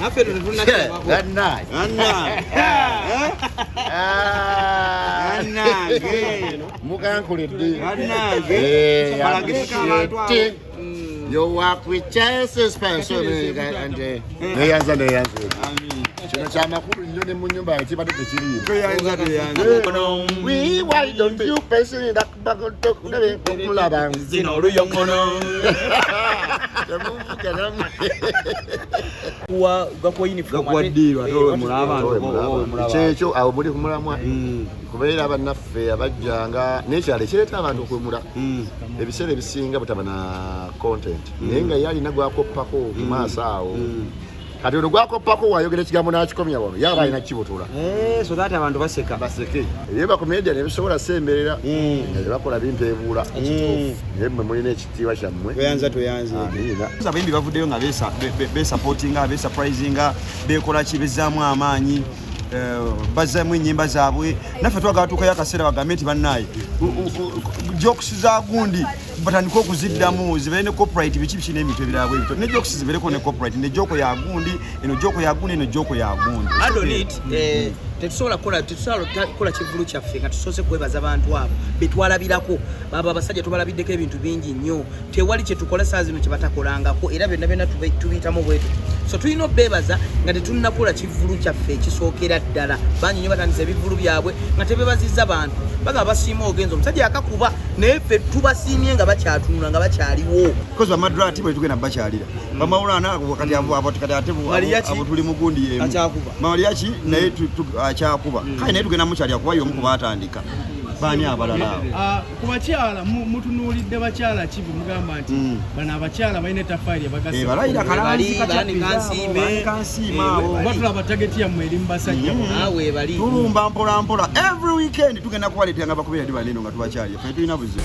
Naffe eno tetunnakirabako. Bannange. Bannange. Ah. Bannange. Mukankuledde. Bannange. Eh, Balagireko abantu abo. appreciate Your work with Jesus person and neyanza neyanza. Kino kyamakulu nnyo ne mu nnyumba yange kibadde tekiriimu. Tweyanza tweyanza. We why don't you person that okulaba Zino oluyongono. Temuvuga nammwe. Kuwa gakuwa uniform. Gakuwa ddiiru ate Eh, owemula abantu. Owemula abantu. Kyekyo awo muli ku mulamwa kubeera bannaffe abajjanga n'ekyalo ekireeta abantu okwemula ebiseera ebisinga butaba na content naye nga ye alina gwakoppako ku maaso awo. Kati ono gwakoppako wayogera ekigambo n'akikomya wano yaba alina kibotola. Eh, so that abantu baseka. Baseke ye bakomedia nebisobola semberera nga tebakola bimpeebuula naye mmwe mulina ekitiibwa kyammwe. Tweyanza tweyanza. Amiina. Abayimbi bavuddeyo nga besupportinga, besurprisinga, bekola ki, bezzaamu amaanyi, bazzaamu ennyimba zaabwe. Naffe twagala tuukayo akaseera bagambe nti bannaaye jokes za gundi batandike okuziddamu zibeere ne copyright, biki biki n'ebintu ebirala bwe bityo, ne jokes zibeereko ne copyright, ne joke ya gundi eno, joke ya gundi eno, joke ya gundi. Adonit, tetusobola kukola kivulu kyaffe nga tusoose kwebaza bantu abo betwalabirako. Baba abasajja tubalabiddeko ebintu bingi nnyo, tewali kyetukola saa zino kyebatakolangako, era byonna byonna tubiyitamu bwetu, so tulina obeebaza nga tetunnakola kivulu kyaffe ekisookera ddala. Bangi nnyo batandisa ebivulu byabwe nga tebebazizza bantu, bagamba basiima ogenza omusajja yakakuba, naye ffe tubasiimye nga bakyatunula, nga bakyaliwo. Kozi bamadrati bwe tugenda bakyalira bamawulana kati abo kati ate Mariachi? Abo tuli mu gundi emu. Akyakuba. Mariachi naye akyakuba, kale naye tugenda mukyalira kuba y'omu ku baatandika. Baani abalala abo? Ah, ku bakyala mutunuulidde bakyala ki bwe mugamba nti bano abakyala balina ettaffaali ebagasa? Eh, balayira kalanzi. Bali, bani Kansiime. Kansiime Eh, abo. Oba tulaba target yammwe eri mu basajja? Naawe bali. Tulumba mpola mpola, every weekend tugenda kubaleetera nga bakubira di baneno nga tubakyalira. Ffe tulina buzibu.